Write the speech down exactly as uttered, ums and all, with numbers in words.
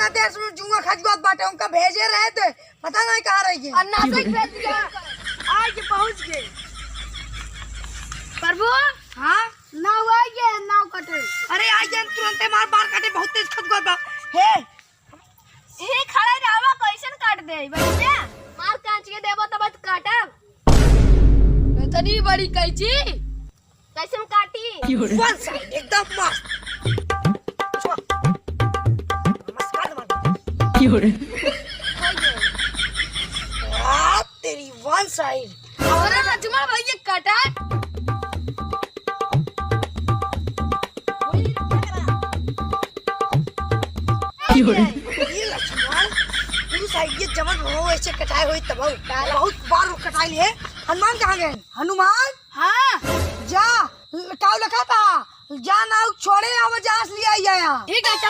देश में जुआ खजुआत बाटे, उनका भेजे रहे थे, पता नहीं कहाँ रह गए। और नासिक भेज दिया उनका। आज पहुँच गए। प्रभु, हाँ? नाव आ गए, नाव कटे। अरे आ गए, तुरंते मार बार काटे, बहुत तेज खजुआत बा। हे, हे खड़े रहवा, कैसन काट दे भैया? मार कांच के देबो तब तो काटब। इतनी बड़ी कैंची। कैसन काटी? One side, एकदम मस्त। नमस्कार, नमस्कार। आ, तेरी one side। अरे लक्ष्मण भैया कटा। ये लक्ष्मण, तू side ये जमन हो ऐसे कटाए हुए तब बहुत बार वो कटाए लिए। हनुमान कहाँ गए? हनुमान? हाँ। जा, काऊ लखा था। जा ना छोड़े, आवा जा, लिया आया। ठीक है, चल।